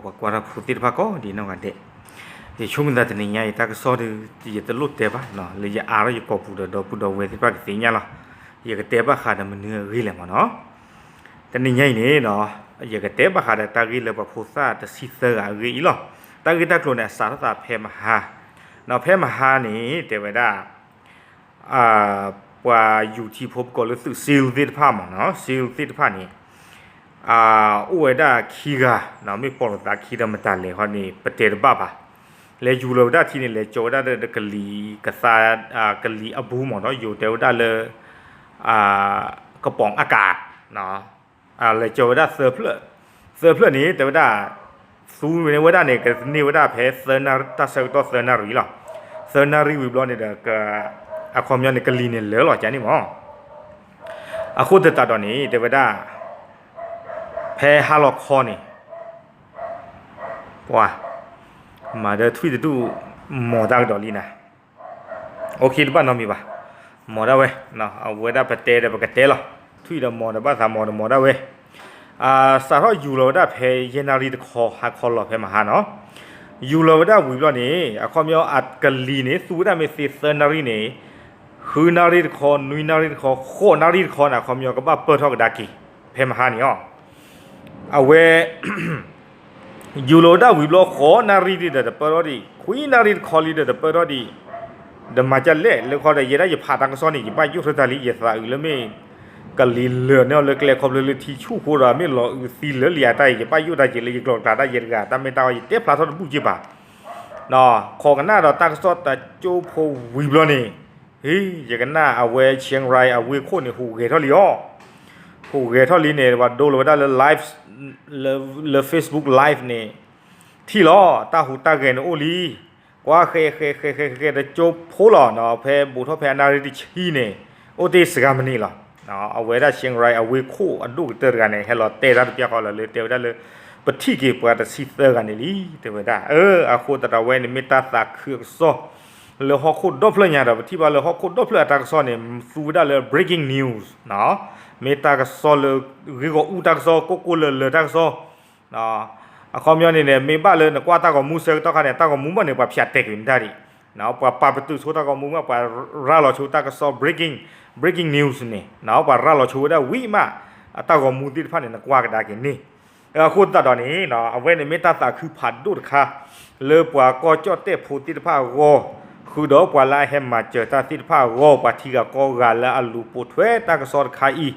ပှၤကွၢ်တၢ်ဖိသ့ၣ်တဖၣ်ကိးဒ်နီၢ်ဂၤဒဲး, ယဆိကမိၣ်သးတနံၤညါအံၤ တၢ်ကစီၣ်ဒီး ယတလိၣ်တဲဘၣ်, လၢယအါထီၣ်ယကိာ်ပူၤဒီး ဒီပုၢ်ဒီဝဲၢ်သ့ၣ်တဖၣ်ကသ့ၣ်ညါလီၤ. ယကတဲဘၣ်ဃးဒီးမနုၤအဂ့ၢ်လဲၣ်မၢ်နီၤ. တနံၤညါအံၤန့ၣ် ယကတဲဘၣ်ဃးဒီးတၢ်ဂ့ၢ်လၢပှၤဖိသၣ်တဆံသၢဂၤအဂ့ၢ်အံၤလီၤ. တၢ်ဂ့ၢ်တၢ်ကျိၤန့ၣ် အစးထီၣ်သးဖဲမဟါ, ဖဲမဟါန့ၣ် တဲဝဲဒၣ် ပှၤယူၤထံဖိပကိးလၢသုး SEAL သ့ၣ်တဖၣ်မၢ်နီၤ, SEAL သ့ၣ်တဖၣ်န့ၣ် အိၣ်ဝဲဒၣ်ခံဂၤ, မ့ၢ်ပိာ်လိာ်သးခံဒီးမတၤလဲၣ်ဃီန့ၣ် ပတဲတဘၣ်ဘၣ်. လဲၤယူၤလီၤဝဲဒၣ်ထံန့ၣ် လဲၤကၠီၤဝဲဒၣ်ဒီးကလံၤကသါ, ကလံၤအဘူးမၢ်နီၤ, ယိၤတဲဝဲဒၣ်လၢ ကပိာ်အကး လဲၤကၠီၤဝဲဒၣ်သၢဖျၢၣ်, သၢဖျၢၣ်န့ၣ် တဲဝဲဒၣ် သူန့ၢ်ဝဲဒၣ်န့ၣ် ကန့ၢ်ဝဲဒၣ်ဖဲ တၢ်ဆၢကတီၢ်သၢနၣ်ရံၣ်လီၤ. သၢနၣ်ရံၣ်ဝံၤဘျီန့ၣ်ဒီး အခီပညီန့ၣ် ကလံၤန့ၣ်လၢာ်လီၤကန့ၣ်မၢ်. အဃိသတးဒီးန့ၣ် တဲဝဲဒၣ် ဖဲဟါလီၤခီန့ၣ် ပှၤ မၤဒီးထွံၣ်တဒူၣ် မီၤတၢ်ကဒီးလံနၤ OK တဘၣ်နီတမံၤဘၣ်, မီၤဒၣ်ဝဲ, အဝဲဒၣ်ပတဲဒီးပကတဲလီၤ, ထွံၣ်ဒီးမီၤဒီးဘၣ်သးမီၤဒီးမီၤဒၣ်ဝဲ. စးထီၣ်ယူၤလီၤဝဲဒၣ်ဖဲယဲၢ်နၣ်ရံၣ်တခီ ဟါခီလီၤဖဲမဟါနီၤ, ယူၤလီၤဝဲဒၣ်ဝံၤဘျီန့ၣ် အခီပညီအကလံၤန့ၣ် သူဝဲဒၣ်မ့ၢ်သ့သၢနၣ်ရံၣ်န့ၣ် ဃုနၣ်ရံၣ်တခီ နွံနၣ်ရံၣ်တခီ ဃိးနၣ်ရံၣ်တခီန့ၣ် အခီပညီကဘၣ်ပၢၢ်ထီၣ်ကဒါက့ၤ ဖဲမဟါန့ၣ်လီၤ. အဝဲ ယူၤလီၤဝဲဒၣ်ဝံၤဘျီ ဃိးနၣ်ရံၣ်ဒီးတပၢၢ်ထီၣ်ဒံး, ခွံနၣ်ရံၣ်တခီလံဒီးတပၢၢ်ထီၣ်ဒံး, ဒီးမၤကလဲၣ်လၢခီဒီး ယဲဒၣ်ယဖးတၢ်ကစီၣ်န့ၣ် ယဘၣ်ယိၣ်ထီၣ်တၢ်လံ ယသးအုးလၢမ့ၢ် ကလံၤလၢာ်န့ၢ်အီၤလၢကျဲခီဖျိလၢထံဆူၣ်ဃိဒီး မ့ၢ်လီၤအုးသံလၢလံအတၢ်အံၤ ယဘၣ်ယိၣ်တၢ်က့ၤလၢယကျိၤကျါတၢ်ယဲတဂၤ တၢ်မ့ၢ်တၢ်အီၤ ယတဲဖျါထီၣ်တဘူၣ်က့ၤဘၣ် ခိးကနၣ်ဒီးတၢ်ကစီၣ်တကၠိဖိဝံၤဘျီန့ၣ်, ဟ့ ယကနၣ်အဝဲ Chiang Rai အဝ့ၢ်ခိၣ်န့ၣ် ဟူးဂဲၤထီၣ်လံအီၤ, ဟူးဂဲၤထီၣ်လံန့ၣ် ပှၤဒိလီၤဝဲဒၣ်လၢ live လၢ Facebook Live န့ၣ် ထံၣ်လီၤ တၢ်ဟူးတၢ်ဂဲၤန့ၣ်အိၣ်လံ, ကွၢ်ဃဲဃဲဃဲဃဲဃဲတကၠိဖိလီၤ, ဖဲဘူးထီၣ်ဖဲအနၣ်ရံၣ်တဆံန့ၣ် အိၣ်တ့ၢ်စှၤမံးနံးလီၤ. အဝဲဒၣ် Chiang Rai အဝ့ၢ်ခိၣ်အဒိၣ်ကတၢၢ်တဂၤန့ၣ် ဟဲလီၤတဲတၢ်တပျၢ်ဃီလီၤလၢ တဲဝဲဒၣ်လၢ ပထံၣ်က့ၤပှၤတဆံသၢဂၤန့ၣ်လံ တဲဝဲဒၣ်. အဃိသတးဒီးဝဲန့ၣ်မ့ၢ်တၢ်သးခုအကစီၣ် လၢဟီၣ်ခိၣ်ဒီဖျၢၣ်ညါဒီး ပထံၣ်ဘၣ်လၢဟီၣ်ခိၣ်ဒီဖျၢၣ်အတၢ်ကစီၣ်န့ၣ် သူဝဲဒၣ်လၢ breaking news မ့ၢ်တၢ်ကစီၣ်လၢ ဂ့ၢ်ဂီၢ်အူတၢ်ကစီၣ် ကိၢ်ကိၢ်လၢၤလၢၤတၢ်ကစီၣ် အခီပညီန့ၣ်န့ၣ် မ့ၢ်ဘၣ်လၢနကွၢ်တၢ်ဂီၤမူဆၢကတီၢ်ခါန့ၣ် တၢ်ဂီၤမူဘၣ်န့ၣ် ပှၤဖၠးတဲာ်ကွံာ်မတၢ်ဒံး, ပှၤပာ်ပတုာ်ဆိတၢ်ဂီၤမူဘၣ် ပှၤရၤလီၤဆိတၢ်ကစီၣ် breaking, breaking news န့ၣ် ပှၤရၤလီၤဆိဝဲဒၣ်ဝံၤမး အတၢ်ဂီၤမူသ့ၣ်တဖၣ်န့ၣ် နကွၢ်ကဒါက့ၤန့ၣ်. အဃိသတးဒီးန့ၣ် အဝဲန့ၣ်မ့ၢ်တၢ်သးခုဖးဒိၣ်တခါ လၢပှၤကီၢ်ကၠီၣ်တဲၣ်ဖိသ့ၣ်တဖၣ်အဂီၢ်, ဃုာ်ဒီးပှၤလၢအဟဲမၤစၢၤတၢ်သ့ၣ်တဖၣ်အဂီၢ် ပှၤထံဂၤကီၢ်ဂၤလၢအလူၤပိာ်ထွဲတၢ်ကစီၣ်တခါအံၤ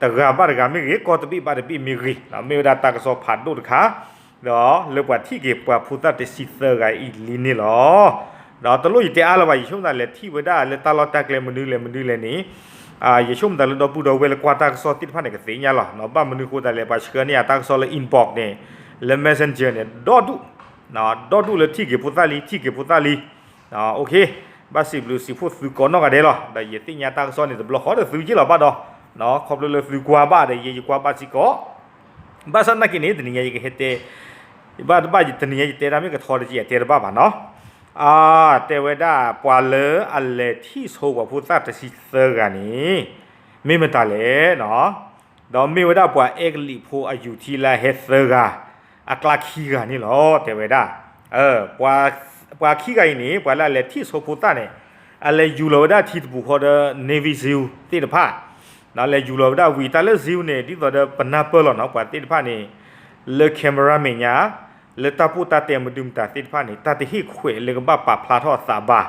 တဂၤဘၣ်တဂၤမ့ၢ်ဂ့ၤ ကီၢ်တဘ့ၣ်ဘၣ်တဘ့ၣ်မ့ၢ်ဂ့ၤ, မ့ၢ်ဝဲဒၣ်တၢ်ကစီၣ်ဖးဒိၣ်တခါ, ဒီးလၢပှၤထံၣ်က့ၤပှၤဖိသၣ်တဆံသၢဂၤအံၤလံန့ၣ်လီၤ. ဒီးတလိၣ်ယတဲအါလၢၤဘၣ် ယဆိကမိၣ်သးလဲၤထံၣ်ဝဲဒၣ်လၢတၢ်လီၢ်တၢ်ကျဲမနုၤလဲၣ်မနုၤလဲၣ်န့ၣ်, ယဆိကမိၣ်သးလၢဒီပုၢ်ဒီဝဲၢ်လၢကွၢ်တၢ်ကစီၣ်သ့ၣ်တဖၣ်န့ၣ် ကသ့ၣ်ညါလီၤ. ဘၣ်မနုၤဃိသးလဲၣ် ပှၤဆှၢန့ၢ်အတၢ်ကစီၣ်လၢ inbox န့ၣ်, လၢ messenger န့ၣ် ဒီဒူၣ်, ဒီဒူၣ်လၢထံၣ်က့ၤဖိသၣ်လံ ထံၣ်က့ၤဖိသၣ်လံ ဘၣ်စံးဘျုးစံးဖှိၣ်သုကိးနီၢ်ဂၤဒဲးလီၤ. ဒီးယသ့ၣ်ညါတၢ်ကစီၣ်န့ၣ် တဘျီဃီဒီးသုက့ၢ်လီၤဘၣ်ဒီး, ခီဖျိလၢသုကွၢ်ဘၣ်ဒီး ယယကွၢ်ဘၣ်စ့ၢ်ကီး, ဘၣ်ဆၣ်နာ်က့န့ၣ် တနံၤညါယကဟဲတဲ, ဘၣ်တဘၣ်တနံၤညါယတဲတၢ်မ့ၢ်ကထီတက့ၢ် ယတဲတဘၣ်ဘၣ်နီၤ. တဲဝဲဒၣ်ပှၤလၢအလဲၤထံၣ်ဆိပှၤဖိသၣ်တဆံသၢဂၤန့ၣ် မ့ၢ်မတၤလဲၣ်နီၤ. ဒီးမ့ၢ်ဝဲဒၣ်ပှၤအဲကလံးဖိအယူၤထံလၢအဟဲသၢဂၤ, အကျါခံဂၤန့ၣ်လီၤ တဲဝဲဒၣ်. ပှၤခံဂၤအံၤန့ၣ် ပှၤလၢအလဲၤထံၣ်ဆိဖိသၣ်န့ၣ်, အလဲၤယူၤလီၤဝဲဒၣ်ထံတပူၤဃီဒီး Navy SEAL သ့ၣ်တဖၣ်, လဲၤယူၤလီၤဝဲဒၣ်ဝံၤ တၢ်လၢ SEAL န့ၣ် ဒ်သိးဒီးပနၢ်ပၢၢ်လီၤနီၤ ပှၤသ့ၣ်တဖၣ်န့ၣ် လၢ camera မဲာ်ညါ, လၢတၢ်ပိၢ်တၢ်တဲမဒုမတၤသ့ၣ်တဖၣ်န့ၣ် တၢ်တဟ့ၣ်ခွဲးလၢကဘၣ်ပာ်ဖျါထီၣ်အသးဘၣ်.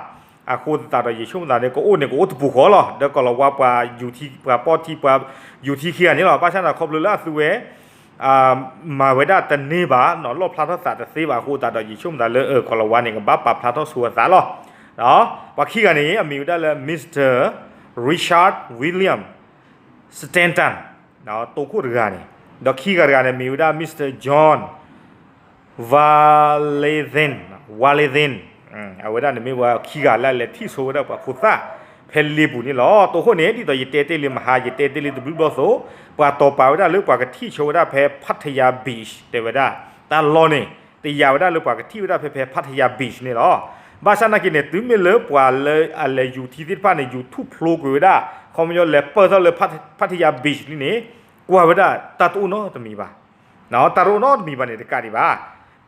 အဃိသတးဒီး ယဆိကမိၣ်သးန့ၣ် ကအိၣ်န့ၣ် ကအိၣ်တပူၤဃီလီၤ. ဒီးကိၤလၤဝါပှၤယူၤထံ ပှၤပိာ်ထံ ပှၤယူၤထံခံဂၤန့ၣ်လီၤ. ဘၣ်ဆၣ်န့ၣ် ခီဖျိလၢအသုဝဲ မၤဝဲဒၣ်တန့ၢ်ဘၣ်နီၤ လီၣ်ဖျါထီၣ်သးတသ့ဘၣ်အဃိသတးဒီး ယဆိကမိၣ်သးလၢ ကိၤလၤဝါန့ၣ် ကဘၣ်ပာ်ဖျါထီၣ်ဆိအသးလီၤ. ပှၤခံဂၤန့ၣ် အမံၤဝဲဒၣ်လၢ Mister Richard William Stanton တိခိၣ်တဂၤန့ၣ်, ဒီးခံဂၤတဂၤန့ၣ် မံၤဝဲဒၣ် Mister John Valentin, Valentin, အဝဲဒၣ်န့ၣ်မ့ၢ်ပှၤခံဂၤလၢအလဲၤထံၣ်ဆိဝဲဒၣ်ပှၤဖိသၣ် ဖဲလ့ပူၤန့ၣ်လီၤ. တိခိၣ်န့ၣ် ဒ်သိးယတဲတ့ၢ်လံမဟါ ယတဲတ့ၢ်လံတဘျုးဘျီအသိး, ပှၤတီၤပာ်ဝဲဒၣ်လၢပှၤကထံၣ်ဆိဝဲဒၣ်ဖဲ Pattaya Beach တဲဝဲဒၣ်, တၢ်လီၢ်န့ၣ် တယာ်ဝဲဒၣ်လၢပှၤကထံၣ်ဝဲဒၣ်ဖဲဖဲ Pattaya Beach န့ၣ်လီၤ. ဘၣ်ဆၣ်နာ်က့န့ၣ် တုၤမ့ၢ်လၢပှၤလၢအလဲၤယူၤထံသ့ၣ်တဖၣ်န့ၣ် ယူၤထူၣ်ဖျိကွံာ်ဝဲဒၣ် ခီပညီလဲၤပၢၢ်ထီၣ်လၢ Pattaya Beach လံန့ၣ် ကွၢ်ဝဲဒၣ်တၢ်တအိၣ်နီတမံၤဘၣ်. တၢ်တအိၣ်နီတမံၤဘၣ်န့ၣ်တကးဒံးဘၣ်.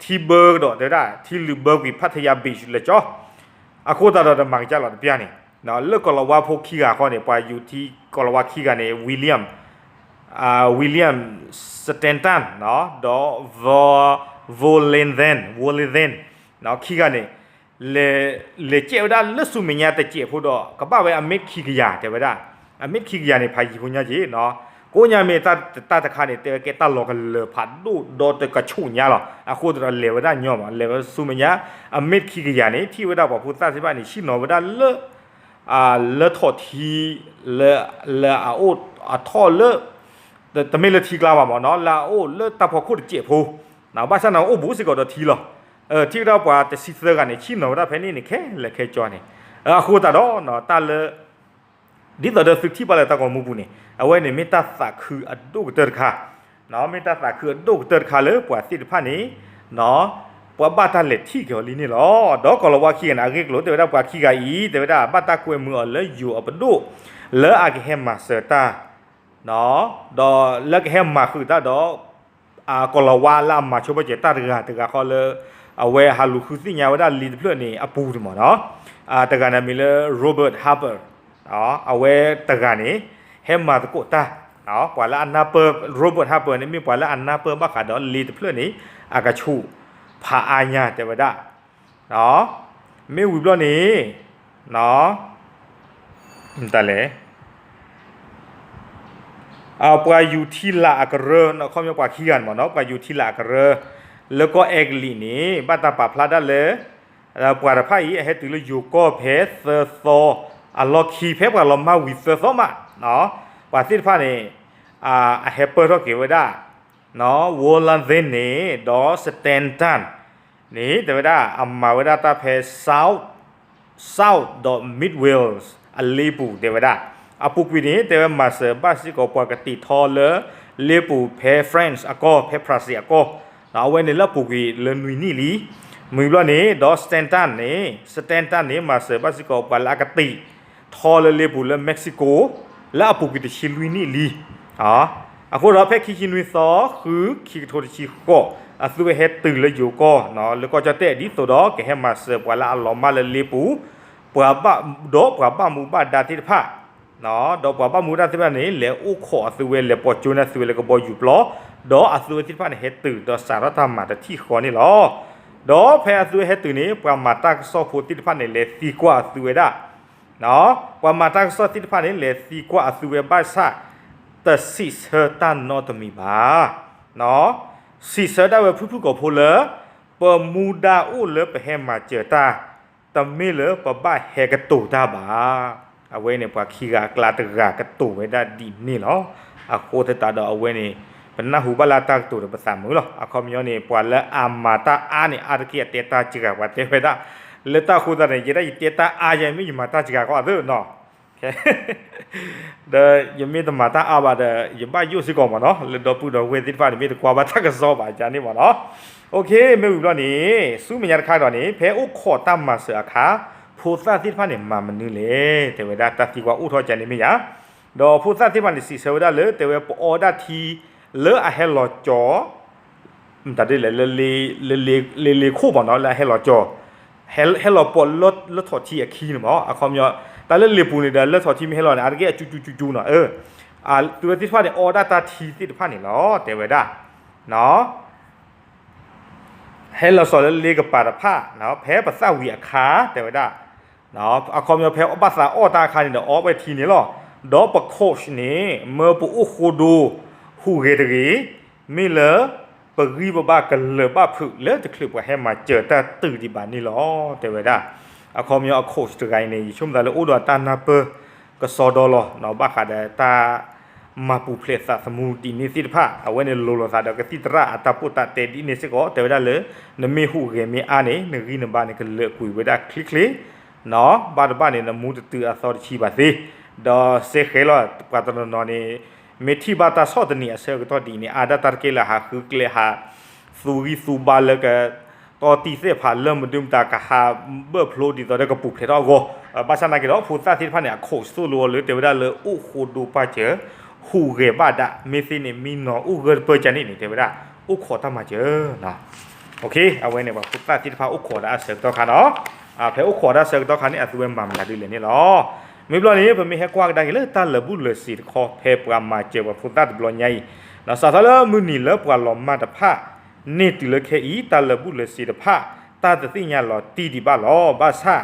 ထံဘၢကဒီး တဲဝဲဒၣ် ထံလုာ်ဘၢကွံာ် Pattaya Beach လၢကၠီ အဃိသတးဒီးတမၤကစၢ်လီၤတပျၢ်န့ၣ် လၢကီၤလၤဝါဖိခံဂၤဃီန့ၣ် ပှၤယူၤထံကီၤလၤဝါခံဂၤန့ၣ် William William Stanton ဒီး Volanthen Volanthen ခံဂၤန့ၣ် လဲၤကဲးဝဲဒၣ်လၢဆူမဲာ်ညါတစဲးဖိဒီး ကဘၣ်ဝဲအမ့ၢ်ခံကယၤ တဲဝဲဒၣ်. အမ့ၢ်ခံကယၤန့ၣ် ဖးယံၤဖိညါက့ၤ ကိးညါမ့ၢ်တၢ်တခါန့ၣ် တဲဝဲကဲတၢ်လီၤကလၢၤဖးဒိၣ်ဒီးတကဆူးညါလီၤ. အဃိသတးဒီးလဲၤဝဲဒၣ်ညီမး လဲၤဝဲဆူမဲာ်ညါ အမ့ၢ်ခံကယၤန့ၣ် ထံၣ်ဝဲဒၣ်ပှၤဖိသၣ်သ့ၣ်တဖၣ်န့ၣ် ဆ့ၣ်နီၤဝဲဒၣ်လၢ လၢထီၣ်ထံ လၢအအိၣ်အထီၣ်လၢ တမ့ၢ်လၢထံကျါဘၣ်မးနီၤ လၢအအိၣ်လၢတၢ်ဖီခိၣ်တစဲးဖိ ဘၣ်ဆၣ်န့ၣ်အိၣ်ဘူးစ့ၢ်ကီးဒီးထံလီၤ. ထံၣ်ဝဲဒၣ်ပှၤတဆံသၢဂၤန့ၣ် ဆ့ၣ်နီၤဝဲဒၣ်ဖဲန့ၣ်န့ၣ် ခဲလၢာ်ခဲဆ့န့ၣ် အဃိသတးဒီး တၢ်လၢ ဒ်သိးဒီးသုထံၣ်ဘၣ်လၢတၢ်ဂီၤမူပူၤန့ၣ် အဝဲန့ၣ်မ့ၢ်တၢ်သးခုအဒိၣ်ကတၢၢ်တခါ မ့ၢ်တၢ်သးခုအဒိၣ်ကတၢၢ်တခါလၢပှၤသ့ၣ်တဖၣ်န့ၣ် ပှၤဘၣ်တၢ်လဲၤထံၣ်က့ၤအီၤလံန့ၣ်လီၤ. ဒီးကီၤလၤဝါခံဂၤန့ၣ် အဂ့ၢ်အကျိၤ တဲဝဲဒၣ်ပှၤခံဂၤအံၤ တဲဝဲဒၣ် ဘၣ်တၢ်ကွဲမုာ်အီၤလၢယိၤအပဒိၣ် လၢအကဟဲမၤစၢၤတၢ် ဒီးလၢကဟဲမၤဃုာ်တၢ်ဒီး ကီၤလၤဝါလၢအမၤဆိဘၢၣ်စၢၤတၢ်တဂၤတဂၤဃီလၢ အဝဲဟးလူၤဃုသ့ၣ်ညါဝဲဒၣ်လံတဖျၢၣ်န့ၣ်အပူၤန့ၣ်မးနီၤ တဂၤန့ၣ်မံၤလၢ Robert Harper အဝဲတဂၤန့ၣ် ဟဲမၤသကိးတၢ် ပှၤလၢအနၢ်ပၢၢ် Robert Harper န့ၣ် မ့ၢ်ပှၤလၢအနၢ်ပၢၢ်ဘၣ်ဃးဒီးလံတဖျၢၣ်န့ၣ် အကဆူးဖးအါညါတဲဝဲဒၣ် မ့ၢ်ဝံၤဘျီန့ၣ် တၢ်လဲၣ် ပှၤယူၤထံလာ်အကရၢ အခီပညီပှၤခံဂၤန့ၣ်မးနီၤ ပှၤယူၤထံလာ်အကရၢ လၢကီၢ်အဲကလံးန့ၣ် ဘၣ်တၢ်ပာ်ဖျါဒၣ်လၢ ပှၤတဖၣ်အံၤ အဟဲတုၤလၢယိၤကီၢ်ဖဲသၢသီ အလီၢ်ခံ ဖဲပှၤလီၤမၢ်ဝံၤသၢသီမး ပှၤသ့ၣ်တဖၣ်န့ၣ် အဟဲပၢၢ်ထီၣ်က့ၤဝဲဒၣ် Volanthen န့ၣ် ဒီး Stanton န့ၣ် တဲဝဲဒၣ် အမၤဝဲဒၣ်တၢ်ဖဲ South South ဒီး Midwales အလ့ပူၤ တဲဝဲဒၣ် အပူၤကွံာ်န့ၣ် တဲဝဲမၤစၢၤဘၣ်စ့ၢ်ကီးပှၤကတံာ်ထီလၢ လ့ပူၤဖဲ France အကီၢ် ဖဲ France အကီၢ် အဝဲန့ၣ်လၢအပူၤကွံာ်လၢနွံနံၣ်လံ မုၢ်ဘျီန့ၣ် ဒီး Stanton န့ၣ် Stanton န့ၣ် မၤစၢၤဘၣ်စ့ၢ်ကီးပှၤလၢအကတံာ်ထီလၢလ့ပူၤလၢ Mexico လၢအပူၤကွံာ်တဆံလွံၢ်နံၣ်လံ အဃိဒီးဖဲခံဆံနွံသီ ဃု ခံကထိတဆံဃိး အသုဝဲဟဲတုၤလၢယိၤကီၢ် လၢကီၢ်ကၠီၣ်တဲၣ် ဒ်သိးဒီးကဟဲမၤစၢၤပှၤလၢအလီၤမၢ်လၢလ့ပူၤ ပှၤဘၣ် ဒီးပှၤဘၣ်မူဘၣ်ဒါသ့ၣ်တဖၣ် ဒီးပှၤဘၣ်မူဘၣ်ဒါသ့ၣ်တဖၣ်န့ၣ် လဲၤအိၣ်ခိးအသုဝဲ လဲၤပိာ်ကၠိန့ၢ်အသုဝဲလၢကဘီယူၤပျီ ဒီးအသုဝဲသ့ၣ်တဖၣ်န့ၣ် ဟဲတုၤဒီးစးထီၣ်တၢ်မၤတထံၣ်ဃီန့ၣ်လီၤ. ဒီးဖဲအသုဝဲဟဲတုၤန့ၣ် ပှၤမၤတၢ်ကစီၣ်ဖိသ့ၣ်တဖၣ်န့ၣ် လဲၤသံကွၢ်အသုဝဲဒၣ် ပှၤမၤတၢ်ကစီၣ်သ့ၣ်တဖၣ်န့ၣ် လဲၤသံကွၢ်အသုဝဲဘၣ်ဆၣ် တစံးဆၢတၢ်နီတမံၤဘၣ်. စံးဆၢဒၣ်ဝဲဖုၣ်ဖုၣ်ကိာ်ဖိလၢ ပမူဒါအိၣ်လၢပဟဲမၤစၢၤတၢ် တမ့ၢ်လၢပဘၣ်ဟဲကတိၤတၢ်ဘၣ်. အဝဲန့ၣ်ပှၤခံဂၤအကျါတဂၤကတိၤဝဲဒၣ်ဒ်န့ၣ်လီၤ. အဃိသတးဒီးအဝဲန့ၣ် ပနၢ်ဟူဘၣ်လၢတၢ်ကတိၤဒီးပသးမုာ်လီၤ. အခီပညီန့ၣ် ပှၤလၢအမၤတၢ်အါန့ၣ် အါတက့ၢ်အတဲတၢ်စှၤပှၤတဲဝဲဒၣ် လၢတၢ်ဃိသတးန့ၣ် ယဲဒၣ်ယတဲတၢ်အါယဲမ့ၢ်ယမၤတၢ်စှၤကီးအသၢနီၤ ဒီးယမ့ၢ်တမၤတၢ်အါဘၣ်ဒီး ယဘၣ်ယိၣ်စ့ၢ်ကီးမးနီၤ လၢဒီပုၢ်ဒီဝဲၢ်သ့ၣ်တဖၣ်န့ၣ် မ့ၢ်တကွၢ်ဘၣ်တၢ်ကစီၣ်ဘၣ်ကန့ၣ်မးနီၤ. မ့ၢ်ဝံၤဘျီန့ၣ် ဆူမဲာ်ညါတခါဒီးန့ၣ် ဖဲအိၣ်ခိးတၢ်မၤစၢၤအခါ ဖိသၣ်သ့ၣ်တဖၣ်န့ၣ် မၤမနုၤလဲၣ် တဲဝဲဒၣ် တၢ်သံကွၢ်အိၣ်ထီၣ်ကန့ၣ်မ့ၢ်ယါ ဒီးဖိသၣ်သ့ၣ်တဖၣ်န့ၣ် စံးဆၢဝဲဒၣ်လၢ တဲဝဲပအီဒၣ်ထံ လၢအဟဲလီၤကၠီၤ မတၤဒ်လဲၣ် လၢလ့ခိၣ်မးနီၤ လၢအဟဲလီၤကၠီၤ ဟဲလီၤပိာ်လၢထီၣ်ထံအခံန့ၣ်မး အခီပညီ တၢ်လၢလ့ပူၤန့ၣ်ဒီး လၢထီၣ်ထံမ့ၢ်ဟဲလီၤန့ၣ် အါတက့ၢ်အကၠူကၠူကၠူကၠူနီၤ အသုဝဲသ့ၣ်တဖၣ်န့ၣ် အီဒၣ်တၢ်ထံသ့ၣ်တဖၣ်န့ၣ်လီၤ တဲဝဲဒၣ် ဟဲလီၤစီၤလၢလ့ကပၤတဖၣ် ဖဲပသၣ်ဝံၤအခါ တဲဝဲဒၣ် အခီပညီဖဲဘၣ်သးအီၣ်တၢ်အခါန့ၣ်ဒီး အီဝဲထံန့ၣ်လီၤ. ဒီးပ coach န့ၣ် မၢပအိၣ်ဃိဒိ ဟူးဂဲၤတဂ့ၤ, မ့ၢ်လၢ ပဂံၢ်ပဘါကလၢၤဘၣ်ဖုးလၢတချုးပှၤဟဲမၤစၢၤတၢ်တုၤဒံးဘၣ်န့ၣ်လီၤ တဲဝဲဒၣ်. အခီပညီအ coach တဂၤအံၤန့ၣ် ယဆိကမိၣ်သးလၢအိၣ်ဒီးတၢ်နၢ်ပၢၢ်ကစီဒီလီၤ ဘၣ်ဃးဒီးတၢ် မၤပူၤဖျဲးသးသမူဒ်န့ၣ်သ့ၣ်တဖၣ် အဝဲန့ၣ်လိၤလိာ်သးဒီးကသံၣ်သရၣ်အတၢ်ပိၢ်တၢ်တဲဒ်န့ၣ်စ့ၢ်ကီး တဲဝဲဒၣ်လၢ နမ့ၢ်ဟူးဂဲၤမ့ၢ်အါန့ၣ် နဂံၢ်နဘါန့ၣ် ကလၢာ်ကွံာ်ဝဲဒၣ်ချ့ချ့ ဘၣ်တဘၣ်န့ၣ် နမူတတုၤအသီတဆံဘၣ်သ့, ဒီးစဲဃဲၤလီၤ ပှၤတနီၤနီၤန့ၣ် မ့ၢ်ထံၣ်ဘၣ်တၢ်ဆီၣ်သနံးအဆၢကတီၢ်ဒ်န့ၣ် အါဒၣ်တၢ်တက့ၢ်လၢဟးဃုကျဲဟး သူဂံၢ်သူဘါလၢက တီတံၢ်သ့ၣ်ဖးလၢမဒုမတၤကဟးဘၢၣ်ဖျိဒ်သိးဒီးကပူၤဖျဲးထီၣ်အဂီၢ်, ဘၣ်ဆၣ်နာ်က့ၤဒီး ဖိသၣ်သ့ၣ်တဖၣ်န့ၣ် အ coach သိၣ်လိဝဲလၢတဲဝဲဒၣ်လၢအိၣ်ဃိဒိပၢ်စၢၤ ဟူးဂဲၤဘၣ်ဒၣ် မ့ၢ်သ့န့ၣ် မံနီၤအိၣ်ဂၢၢ်တပၢၢ်ကန့ၣ်န့ၣ် တဲဝဲဒၣ် အိၣ်ခိးတၢ်မၤစၢၤ. အဝဲန့ၣ် ပှၤဖိသၣ်သ့ၣ်တဖၣ်အိၣ်ခိးဒၣ်အဆၢကတီၢ်ခါနီၤ. ဖဲအိၣ်ခိးဒၣ်ဆၢကတီၢ်ခါန့ၣ် အသုဝဲမၤမတၤဒ်လဲၣ်န့ၣ်လီၤ. မ့ၢ်ဘျီန့ၣ် ပမ့ၢ်ဟဲကွၢ်ကဒါက့ၤလၢတၢ်လၢာ်ဘူၣ်လၢာ်စ့ၤတခီ ဖဲပှၤမၤစၢၤပှၤဖိသၣ်တဘျီညါအံၤ, စးထီၣ်လၢမုၢ်နံၤလၢပှၤလီၤမၢ်တဖၣ် န့ၢ်တုၤလၢခဲအံၤ တၢ်လၢာ်ဘူၣ်လၢာ်စ့ၤတဖၣ် တၢ်တသ့ၣ်ညါလီၤတံၢ်ဒံးဘၣ်လီၤ. ဘၣ်ဆၣ်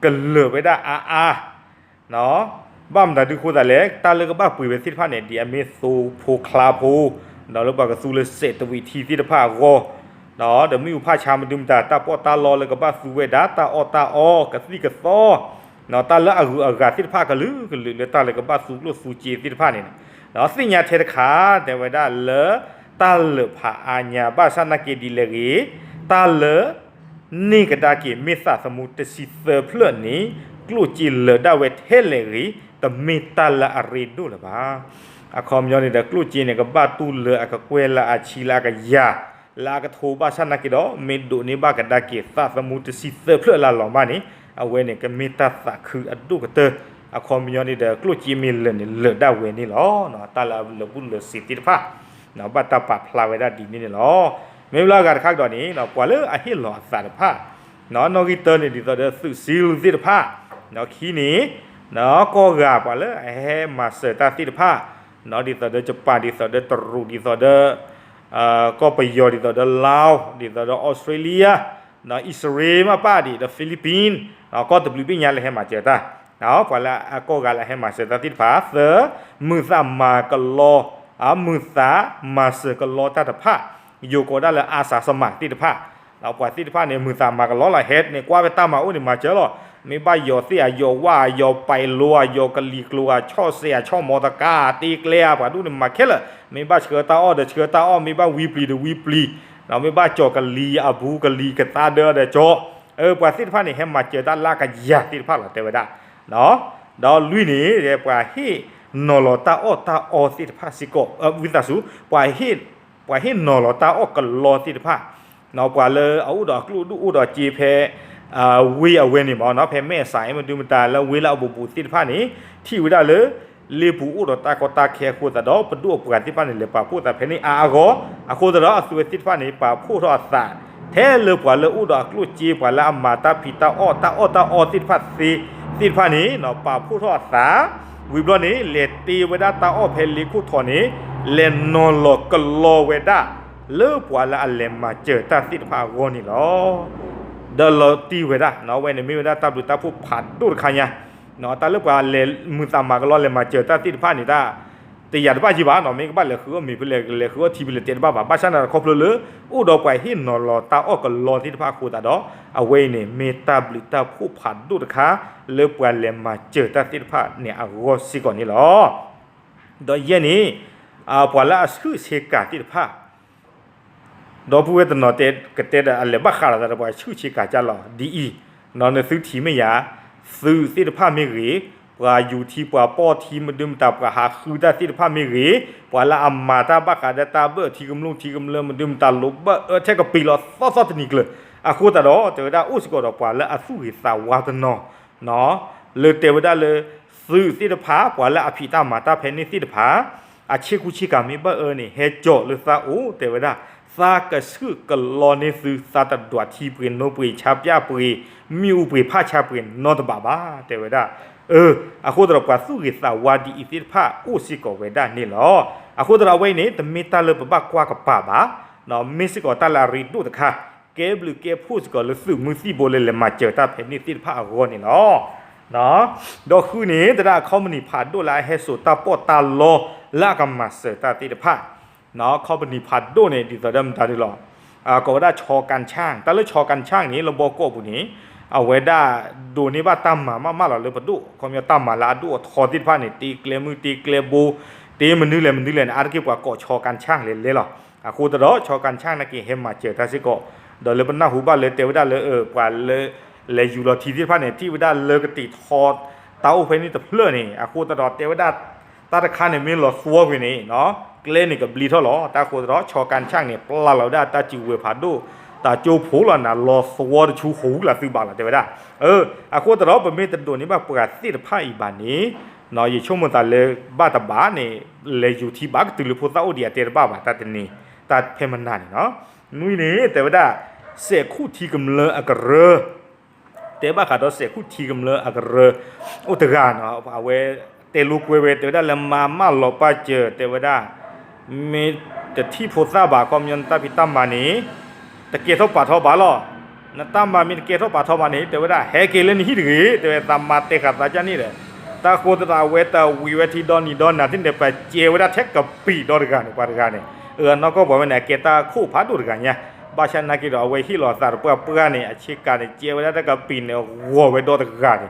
ကလၢာ်ဝဲဒၣ်အါအါ ဘၣ်မတၤဒုးဃိသးလဲၣ်, တၢ်လၢကဘၣ်ပှ့ၤဝဲသ့ၣ်တဖၣ်န့ၣ် ဒ်အမ့ၢ်သိဖိချါဖိ, ဒီးလၢပှၤကသူလၢစဲးတဝံးထံသ့ၣ်တဖၣ်အဂီၢ်, ဒီးမ့ၣ်အူဖးဆါမဒုမတၤ တၢ်ပီးတၢ်လီလၢကဘၣ်သူဝဲဒၣ် တၢ်အီၣ်တၢ်အီ ကသံၣ်ကသီ, တၢ်လၢအဂုၤအဂၤသ့ၣ်တဖၣ်ကလုာ်ကလုာ်လၢတၢ်လၢကဘၣ်သူကျိၣ်သူစ့သ့ၣ်တဖၣ်န့ၣ်, ဒီးသ့ၣ်ညါထဲတခါ တဲဝဲဒၣ်လၢ တၢ်လၢာ်ဖးအါညါ ဘၣ်ဆၣ်နာ်က့ဒ်လဲၣ်ဂ့ၤ, တၢ်လၢ န့ၢ်ကဒါက့ၤမ့ၢ်သးသမူတဆံသၢဖျၢၣ်န့ၣ် ကျိၣ်စ့လၢာ်ဒၣ်ဝဲထဲလဲၣ်ဂ့ၤ, တမ့ၢ်တၢ်လၢအရ့ဒိၣ်လၢၤဘၣ်. အခီပညီန့ၣ်ဒီး ကျိၣ်စ့န့ၣ် ကဘၣ်တူၢ်လၢအကကွဲၢ်လၢအဆံလၢအကယၤ လၢအကထိဘၣ်ဆၣ်နာ်က့ဒီး မ့ၢ်ဒိးန့ၢ်ဘၣ်ကဒါက့ၤသးသမူတဆံသၢဖျၢၣ်လၢအလီၤမၢ်န့ၣ် အဝဲန့ၣ်ကမ့ၢ်တၢ်သးခုအဒိၣ်ကတၢၢ်. အခီပညီန့ၣ်ဒီး ကျိၣ်စ့မ့ၢ်လၢာ်န့ၣ် လၢာ်ဒၣ်ဝဲန့ၣ်လီၤ. တၢ်လၢအလၢာ်ဘူၣ်လၢာ်စ့ၤသ့ၣ်တဖၣ် ဘၣ်တၢ်ပာ်ဖျါဝဲဒၣ်ဒ်န့ၣ်န့ၣ်လီၤ. မ့ၢ်လၢအဂၤတခါကဒီးန့ၣ် ပှၤလၢအဟ့ၣ်လီၤအသးတဖၣ် နီၣ်ဂံၢ်တၢန့ၣ် ဒ်သိးဒီးသုးစ့လူသ့ၣ်တဖၣ်, ခံန့ၣ် ကီၢ်ဂၤပှၤလၢအဟဲမၤစၢၤတၢ်သ့ၣ်တဖၣ်, ဒ်သိးဒီးယပၣ် ဒ်သိးဒီးတရူး ဒ်သိးဒီး ကီၢ်ပယီၤ ဒ်သိးဒီး Laos ဒ်သိးဒီး Australia, အံၣ်စရ့လးမ့ၢ်ပၣ်ဒံးဒီး Philippines, ကီၢ်တဘျုးဘ့ၣ်ညါလၢဟဲမၤစၢၤတၢ်, ပှၤလၢအကီၢ်ဂၤလၢအဟဲမၤစၢၤတၢ်သ့ၣ်တဖၣ် သၢ, မုာ်သးမၤကလီ, မုာ်သးမၤစၢၤကလီတၢ်တဖၣ်, ယိၤကိးဒၣ်လၢ อาสาสมัคร သ့ၣ်တဖၣ်, ပှၤသ့ၣ်တဖၣ်န့ၣ် မုာ်သးမၤကလီလီၤ ဟဲန့ၣ်ကွၢ်ဖဲတၢ်မၤအိၣ်န့ၣ်မၤစၢၤလီၤ. မ့ၢ်ဘၣ်ယီၤသ့ၣ်ဧါ ယီၤဝၣ်ဧါ ယီၤပာ်လိဧါ ယီၤကလံၤကျိၤဧါ ဆီၣ်စဲးဧါ ဆီၣ်မီတကါ တ့ကျဲဧါ ပှၤဒူၣ်န့ၣ်မၤခဲလၢာ်, မ့ၢ်ဘၣ်ဆှၢတၢ်အီၣ်ဒီးဆှၢတၢ်အီၣ် မ့ၢ်ဘၣ်ဝံပျံၤဒီးဝံပျံၤ, မ့ၢ်ဘၣ်ကၠီၤကလံၤအဘူးကလံၤကသါဒၢဒီးကၠီၤ, ပှၤသ့ၣ်တဖၣ်န့ၣ် ဟဲမၤစၢၤတၢ်လၢအကယၤသ့ၣ်တဖၣ်လီၤ တဲဝဲဒၣ်. ဒီးလွံၢ်န့ၣ် ပှၤဟ့ၣ်နီၤလီၤတၢ်အီၣ်တၢ်အီသ့ၣ်တဖၣ်စ့ၢ်ကီး, ဝံသးစူၤ, ပှၤဟ့ၣ်နီၤလီၤတၢ်အီၣ်ကလီသ့ၣ်တဖၣ်, ပှၤလၢအအိၣ်ဒီးအကျိၣ်ဒိၣ်အိၣ်ဒီးစ့ဖဲ ဝ့ၢ်အဝဲန့ၣ်မ့ၢ်နီၤ ဖဲမဲၢ်စး မဒုမတၤလၢဝ့ၢ်လၢအဘူးဘူးသ့ၣ်တဖၣ်န့ၣ် ထံၣ်ဝဲဒၣ်လၢ လ့ပူၤအိၣ်ဒီးတၢ်ကီတၢ်ခဲအဃိသတးဒီး ပဒိၣ်အပှၤသ့ၣ်တဖၣ်န့ၣ် လဲၤပာ်ဖှိၣ်သးဖဲန့ၣ်အါအါဂီၢ်, အဃိသတးဒီးအသုဝဲသ့ၣ်တဖၣ်န့ၣ် ပာ်ဖှိၣ်ထီၣ်အသး ထဲလၢပှၤလၢအိၣ်ဒီးအကျိၣ်စ့ ပှၤလၢအမၤတၢ်ဖံးတၢ်အီၣ် တၢ်အီၣ်တၢ်အီသ့ၣ်တဖၣ်သ့ သ့ၣ်တဖၣ်န့ၣ် ပာ်ဖှိၣ်ထီၣ်အသး, ဝံၤဘျီန့ၣ် လဲၤတ့ဝဲဒၣ်တၢ်အီၣ်ဖဲလ့ခိၣ်ထီးန့ၣ် လဲၤနီၤလီၤကလီဝဲဒၣ် လၢပှၤလၢအလဲၤမၤစၢၤတၢ်သ့ၣ်တဖၣ်အဂီၢ်န့ၣ်လီၤ. ဒီးလီၤတံၢ်ဝဲဒၣ် အဝဲန့ၣ်မ့ၢ်ဝဲဒၣ်တၢ်ဘျုးတၢ်ဖှိၣ်ဖးဒိၣ်တခါညါ, တၢ်လၢပှၤလဲၤမုာ်သးမၤကလီလဲၤမၤစၢၤတၢ်သ့ၣ်တဖၣ်န့ၣ် တၢ် တယာ်တဘၣ်ယံၤဘၣ်နီၤ မ့ၢ်ကဘၣ်လဲၤဃုအီၣ်မ့ၤဖဲလဲၣ် လဲၤဃုအီၣ်ထံဖဲလဲၣ်တဲတဘၣ်ဘၣ် ဘၣ်ဆၣ်န့ၣ်ဒီးခီဖျိလၢ အိၣ်ဒီးပှၤဟ့ၣ်နီၤလီၤတၢ်အီၣ်ကလီသ့ၣ်တဖၣ်အဃိသတးဒီး အဝဲအံၤန့ၣ် မ့ၢ်တၢ်ဘျုးတၢ်ဖှိၣ်ဖးဒိၣ်တခါ လၢပှၤလဲၤမၤစၢၤတၢ်သ့ၣ်တဖၣ်န့ၣ်အဂီၢ်စ့ၢ်ကီးန့ၣ်လီၤ. ဒီးယဲၢ်န့ၣ် ပှၤလၢအဆူၣ်ဆ့ကၤသ့ၣ်တဖၣ် ဒီပုၢ်ဝဲၢ်တနီၤတဲ ကတဲဒီးအလဲၤဘၣ်ဃးဒီးသးဒီးပှၤဆူၣ်ဆ့ကၤကၢ်လီၤ ဒ်အံၤ, နသုထံၣ်မ့ၢ်ယၤ, သုးသ့ၣ်တဖၣ်မ့ၢ်ဂ့ၤ, ပှၤယူၤထံပှၤပီၢ်ထံမဒုမတၤ ပှၤဟးဃုတၢ်သ့ၣ်တဖၣ်မ့ၢ်ဂ့ၤ, ပှၤလၢအမၤတၢ်ဘၣ်ဃးဒီးတၢ်ဘၢၣ်ထံကမျၢၢ်ထံကမျၢၢ်မဒုမတၤ လိာ်ဘၣ်အၢထဲကပံာ်လီၤသီသီတနံၤကျၢၤ, အဃိသတးဒီး တဲဝဲဒၣ်အိၣ်စ့ၢ်ကီးဒီးပှၤလၢအသူၣ်ဂ့ၤသးဝါတနီၤ လၢတဲဝဲဒၣ်လၢ သုးသ့ၣ်တဖၣ် ပှၤလၢအဖံးတၢ်မၤတၢ်ဖဲန့ၣ်သ့ၣ်တဖၣ် အဆ့ကူဆ့ကၤမ့ၢ်ဘၣ်အၢန့ၣ် ဟဲကၠီၤလၢသးအိၣ် တဲဝဲဒၣ် သးကဆှုၣ်ကလီန့ၢ်သု သးတဒွးထံပှ့ၤနိပှ့ၤဆါပၠၣ်ပှ့ၤ မ့ၣ်အူပှ့ၤဖးဆါပှ့ၤနီတဘးဘၣ် တဲဝဲဒၣ်. အဃိသတးဒီးပှၤသူၣ်ဂ့ၤသးဝါဒ်အံၤသ့ၣ်တဖၣ်အိၣ်စ့ၢ်ကီးဝဲဒၣ်န့ၣ်လီၤ. အဃိသတးဒီးအဝဲအံၤန့ၣ် တမ့ၢ်တၢ်လၢပဘၣ်ကွၢ်ကပၤဘၣ်, မ့ၢ်စ့ၢ်ကီးတၢ်လၢအရ့ဒိၣ်တခါ ကဲဘျုးကဲဖှိၣ်စ့ၢ်ကီးလၢသုးမုၢ်သံၣ်ဘိလၢလဲၤမၤစၢၤတၢ်ဖဲန့ၣ်သ့ၣ်တဖၣ်အဂီၢ်န့ၣ်လီၤ. ဒီးဃုန့ၣ် တဒၣ်အခီပနံၣ်ဖးဒိၣ်လၢအဟဲစိာ်တၢ်ပီးတၢ်လီလၢအကမၤစၢၤတၢ်သ့ၣ်တဖၣ်, အခီပနံၣ်ဖးဒိၣ်န့ၣ် ဒ်သိးဒီးမတၤဒုလီၤ, ကိးဝဲဒၣ် ချော်ကၣ်ဆၣ်, တၢ်လၢ ချော်ကၣ်ဆၣ် န့ၣ် လၢဘီကီၢ်ပူၤန့ၣ် အဝဲဒၣ်ဒိးန့ၢ်ဘၣ်တၢ်မၤမးမးလီၤလၢပဒိၣ်, ခီပညီတၢ်မၤလၢအဒိၣ်အထီသ့ၣ်တဖၣ်န့ၣ် တ့ကျဲမုၢ်တ့ကျဲဘိ, တ့မနုၤလဲၣ်မနုၤလဲၣ်န့ၣ် အါတက့ၢ်ပှၤကိး ချော်ကၣ်ဆၣ် လဲၤလဲၤလီၤ. အဃိသတးဒီး ချော်ကၣ်ဆၣ် နာ်က့ဟဲမၤစၢၤတၢ်စ့ၢ်ကီး, ဒီးလၢပနၢ်ဟူဘၣ်လၢတဲဝဲဒၣ်လၢ ပှၤလၢ လဲၤယူၤလီၤထံသ့ၣ်တဖၣ်န့ၣ် ထံၣ်ဝဲဒၣ်လၢကတ့ၢ်ထီ တၢ်အိၣ်ဖဲန့ၣ်တဖျၢၣ်န့ၣ် အဃိသတးဒီးတဲဝဲဒၣ် တၢ်တခါန့ၣ်မ့ၢ်လီၤသဝီကွံာ်န့ၣ် ကျဲန့ၣ်ကဘျံးထီၣ်လီၤ. တၢ်အဃိသတးဒီး ချော်ကၣ်ဆၣ် န့ၣ် ပျၢ်လီၤဝဲဒၣ်တၢ်စုကဝဲၤဖးဒိၣ် တၢ်ကၠိဖိလီၤနၤ လီၤသဝီတဆူဟူလၢသုဘၣ်လီၤ တဲဝဲဒၣ်. အဃိသတးဒီး ပမ့ၢ်တဒိးန့ၢ်ဘၣ်ပှၤသ့ၣ်တဖၣ်အံၤဘၣ်န့ၣ် ယဆိကမိၣ်သးလၢဘၣ်တဘၣ်န့ၣ် လဲၤယူၤထံဘၣ်ကတုၤလၢဖိသၣ်အိၣ်ဒံးအတဲတဘၣ်ဘၣ် တၢ်တနံၤ တၢ်ဖဲမနၤန့ၣ်လီၤ. နွံန့ၣ် တဲဝဲဒၣ် စဲးခူၣ်ထံကမျၢၢ်အကရၢ တဲဘၣ်ဃးဒီးစဲးခူၣ်ထံကမျၢၢ်အကရၢ အိၣ်တဂၤနီၤ အဝဲတဲလိာ်ကွဲဝဲ တဲဝဲဒၣ်လၢမၤမၢလီၤပၢ်စၢၤ တဲဝဲဒၣ် မ့ၢ်တထံၣ်ဖိသၣ်ဘၣ် ခီပညီနတၢ်ဖံးတၢ်မၤန့ၣ် တကဲထီၣ်ပာ်ထီၣ်ဘၣ်လီၤ. နတၢ်မၤမ့ၢ်တကဲထီၣ်ပာ်ထီၣ်ဘၣ်န့ၣ် တဲဝဲဒၣ် ဟဲက့ၤလၢနဟံၣ်တဂ့ၤ တဲဝဲ သးမၤတဲဃာ်သးကၢ်န့ၣ်ဒီး တၢ်ဃိသတးဒီး အဝဲတဝံၤဝဲထံဒီနံၤဒီနၤသ့ၣ်န့ၣ် ပှၤကဲဝဲဒၣ်ထဲကပံာ်ဒီတဂၤန့ၣ် ပှၤတဂၤန့ၣ် အနီၢ်ကီၢ်ပှၤဝဲန့ၣ် အကဲတၢ်ခိၣ်ဖးဒိၣ်တဂၤညါ ဘၣ်ဆၣ်နာ်က့ဒီး အဝဲဟ့ၣ်လီၤအသးတပှၢ်ပှၢ်န့ၣ် အဆ့ကၤန့ၣ် ကဲဝဲဒၣ်တၢ်ကပံာ်န့ၣ် ဂီၤဝဲဒီတဂၤန့ၣ် ဂီ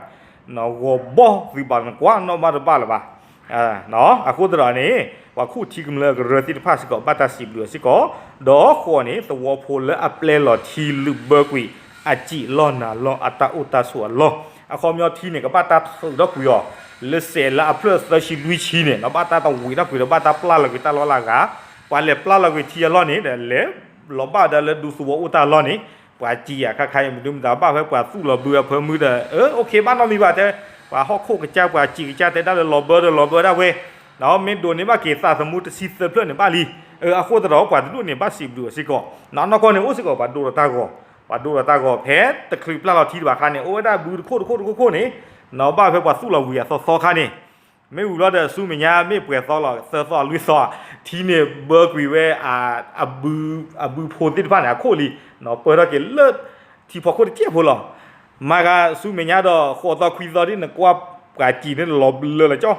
ၤဘီၣ်သုဘၣ်နကွၢ်နီၣ်ဘၣ်တဘၣ်လၢၤဘၣ်. အဃိသတးဒီးန့ၣ် ပှၤခူၣ်ထံကမျၢၢ်အကရၢသ့ၣ်တဖၣ်စ့ၢ်ကီး ဘၣ်တၢ်စံးဘျုးစ့ၢ်ကီး, ဒီးဃိးန့ၣ် သဝီဖိလၢအပျဲလီၤထံလုးဘၢကွံာ် အစံာ်လီၢ်နၤလီၢ်အတၢ်အိၣ်တၢ်ဆိးအလီၢ်, အခီပညီထံန့ၣ် ကဘၣ်တၢ်ထုးထီၣ်ကွံာ်အီၤ လၢစဲးလၢအဖျၢၣ်သၢဆံလွံၢ်ဆံန့ၣ် ဘၣ်တၢ်တဝံၤထီၣ်ကွံာ်ဒီး ဘၣ်တၢ်ပျၢ်လီၤကွံာ်တၢ်လီၢ်လၢအဂၤ, ပှၤလဲၤပျၢ်လီၤကွံာ်ထံအလီၢ်န့ၣ်ဒီး လဲၤလီၤဘၣ်ဒၣ်လၢဒူသဝီအိၣ်တၢ်လီၢ်န့ၣ် ပှၤစံာ်ယၤခါခါအံၤ မဒုမတၤဘၣ်ဖဲပှၤသူၣ်လီၤဘုအဖၢမုၢ်ဒီး အၢ အိၣ်ခ့ဘၣ်နီတမံၤဘၣ်တဲ, ပှၤဟီၣ်ခိၣ်ကစၢ် ပှၤစံာ်ကစၢ်တဲဒၣ်လၢလီၤဘၢဒီးလီၤဘၢဒၣ်ဝဲ, ဒီးမ့ၢ်ဒိးန့ၢ်ဘၣ်က့ၤသးသမူတဆံသၢဖျၢၣ်န့ၣ်ဘၣ်လံ. အဃိသတးဒီး ပှၤတဒူၣ်န့ၣ် ဘၣ်စံးဘျုးအီၤစ့ၢ်ကီး, နီၢ်ကီၢ်န့ၣ်အိၣ်စ့ၢ်ကီး ပှၤဒိလီၤတၢ်ဂီၤ, ပှၤဒိလီၤတၢ်ဂီၤဖဲတချုးပျၢ်လီၤထံတဘၣ်ခါန့ၣ် အိၣ်ဝဲဒၣ်ဘုတခိၣ်တခိၣ်တခိၣ်ခိၣ်န့ၣ်, နီၢ်ဘၣ်ဖဲပှၤသူၣ်လီၤဝံၤအသီသီခါန့ၣ် မ့ၢ်ဝံၤလီၤဒီးဆူမဲာ်ညါ မ့ၢ်ပှဲၤသီလီၤ သၢသီလွံၢ်သီ, ထံန့ၣ်ဘၢကွံာ်ဝဲ အဘုဖိသ့ၣ်တဖၣ်န့ၣ် အခိၣ်လံ, ပၢထီၣ်က့ၤလၢထံဖီခိၣ်တစဲးဖိလီၤ. မၤဂၤဆူမဲာ်ညါဒီး ဃိးသီခွံသီဒ်နကွၢ် ပှၤစံာ်န့ၣ်လီၤဘျၢလၢကၠီ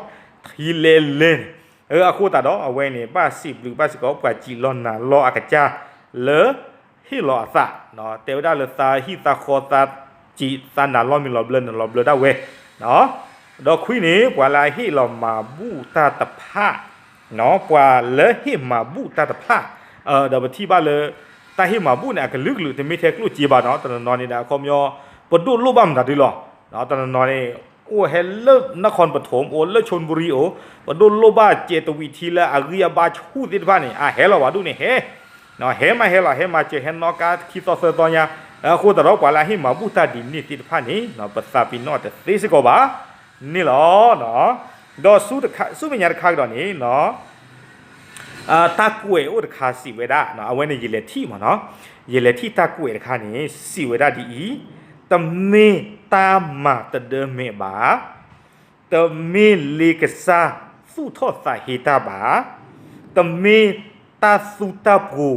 ထံလဲလဲန့ၣ်, အဃိသတးဒီး အဝဲန့ၣ် ဘၣ်စံးဘျုးဘၣ်စ့ၢ်ကီး ပှၤစံာ်လီၢ်နၤလီၢ်အကစၢ်လၢ ဟ့ၣ်လီၤအသး, တဲဝဲဒၣ်လၢသးဟံၣ်သးဃီ သးစံာ်သးနၤလီၢ်မ့ၢ်လီၤဘျၢန့ၣ် လီၤဘျၢဒၣ်ဝဲ, ဒီးခွံန့ၣ် ပှၤလၢအဟ့ၣ်လီၤမၤဘူၣ်တၢ်တဖၣ်, ပှၤလၢဟ့ၣ်မၤဘူၣ်တၢ်တဖၣ်, ဒီးပထံၣ်ဘၣ်လၢ တၢ်ဟ့ၣ်မၤဘူၣ်န့ၣ် အကလုာ်ကလုာ် တမ့ၢ်ထဲကျိၣ်စ့ဘၣ်နီၤ, တနီၤနီၤန့ၣ်ဒီး အခီပညီ ပဒိၣ်လိၣ်ဘၣ်မတၤဒုလီၤ, တနီၤနီၤန့ၣ် အိၣ်ဟဲလၢနၢ်ခီပထူမ် အိၣ်လၢချိၣ်ဘူရံၤအိၣ်, ပဒိၣ်လိၣ်ဘၣ်စဲးတဝံးထံလၢအဂံၢ်အဘါဆူၣ်သ့ၣ်တဖၣ်န့ၣ် အဟဲလီၤဝဲဒၣ်န့ၣ်ဟဲ ဟဲမးဟဲလီၤ ဟဲမၤစၢၤ ဟဲနီၣ်ကါခံသီသၢသီညါ, အဃိသတးဒီး ပှၤလၢအဟ့ၣ်မၤဘူၣ်တၢ်ဒ်န့ၣ်သ့ၣ်တဖၣ်န့ၣ် ပသးပ့ၤနီၣ်တသ့စ့ၢ်ကီးဘၣ်န့ၣ်လီၤ. ဒီးဆူမဲာ်ညါတခါကဒီးန့ၣ် တၢ်ကွဲးအိၣ်တခါစံးဝဲဒၣ်, အဝဲန့ၣ်ယလဲၤထံၣ်မးနီၤ, ယလဲၤထံၣ်တၢ်ကွဲးတခါန့ၣ် စံးဝဲဒၣ်ဒ်အံၤ, တမ့ၢ်တၢ်မၤတဒၢမဲာ်ဘၣ်, တမ့ၢ်လ့ကစၢ်သူၣ်ထီၣ်သးဟ့တၢ်ဘၣ်, တမ့ၢ်တၢ်သူတၢ်ပှိ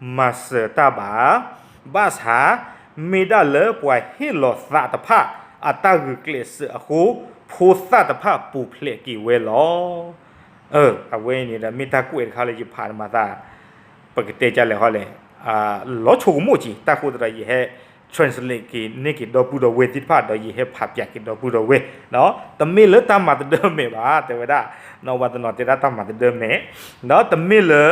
ၤမၤစၢၤတၢ်ဘၣ်, ဘၣ်ဆၣ် မ့ၢ်ဒၣ်လၢပှၤဟ့ၣ်လီၤသးတဖၣ် အတၢ်ဂုာ်ကျဲးစၢးအဃိ ဖိသၣ်တဖၣ်ပူၤဖျဲးက့ၤဝဲလီၤ. အဝဲအံၤန့ၣ်ဒီး မ့ၢ်တၢ်ကွဲးတခါလၢယဖးမၤသး ပကတဲဒ်လဲၣ်ဟီလဲၣ်, လီၤဆိကမိၣ်က့ၤ တၢ်ဃိသတးဒီး ယဟဲ translate က့ၤန့ၢ်က့ၤဒီပုၢ်ဒီဝဲၢ်သ့ၣ်တဖၣ် ဒီးယဟဲဖးပၠးက့ၤဒီပုၢ်ဒီဝဲၢ်, တမ့ၢ်လၢတၢ်မၤတဒၢမဲာ်ဘၣ် တဲဝဲဒၣ်, ပှၤတနီၤတဲဒၣ်တၢ်မၤတဒၢမဲာ်, ဒီးတမ့ၢ်လၢ